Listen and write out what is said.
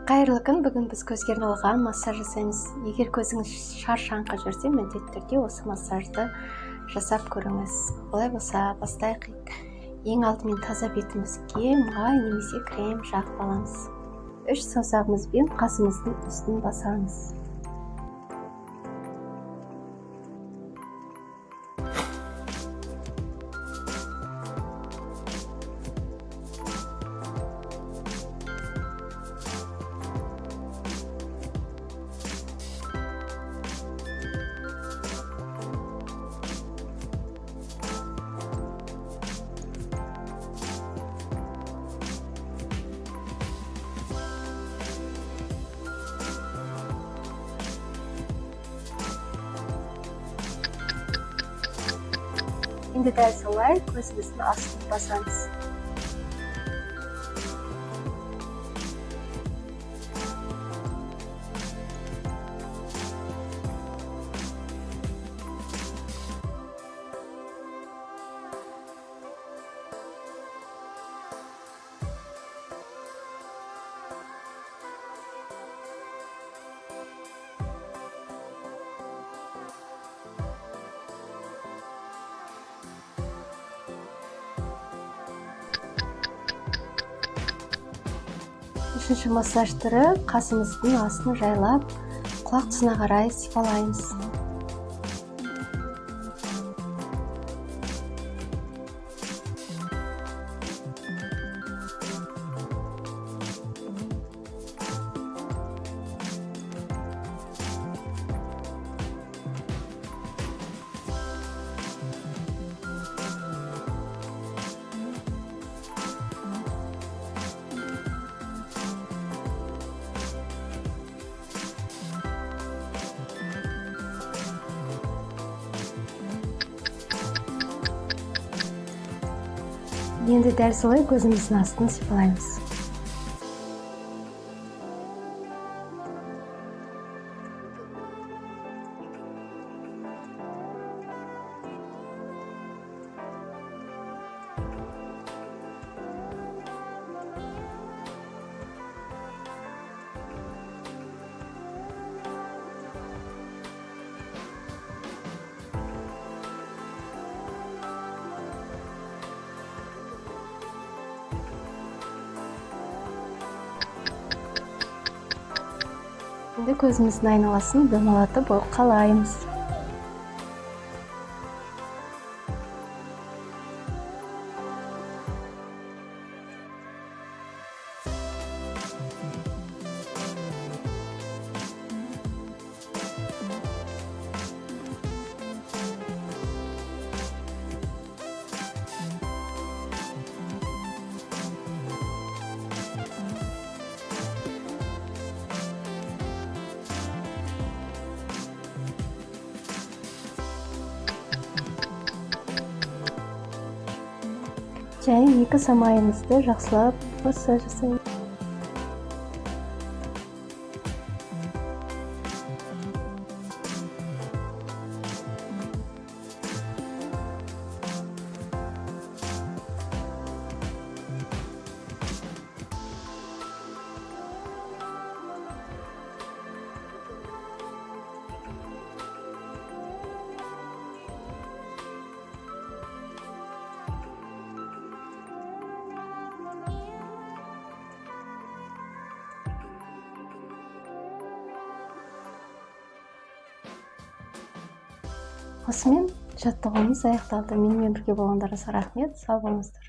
Қайырлы күн! Бүгін біз көзге арналған массаж жасаймыз. Егер көзіңіз шаршаңқы жүрсе, міндетті түрде осы массажды жасап көріңіз. Олай болса, бастайық. Ең алдымен таза бетімізге май немесе крем жағып аламыз. 3 саусағымызбен қасымыздың үстін басамыз. Енді дәл солай көзіміздің астын басамыз. Үшінші массаж түрі: қасымыздың астын жайлап құлақ тұсына қарай сипалаймыз. Енді дәл солай көзіміздің астын сипалаймыз. Енді көзіміздің айналасын домалатып уқалаймыз. Және екі самайымызды жақсылап массаж жасаймыз. Осымен жаттығуымыз аяқталды. Менімен бірге болғандарыңызға рахмет. Сау болыңыздар.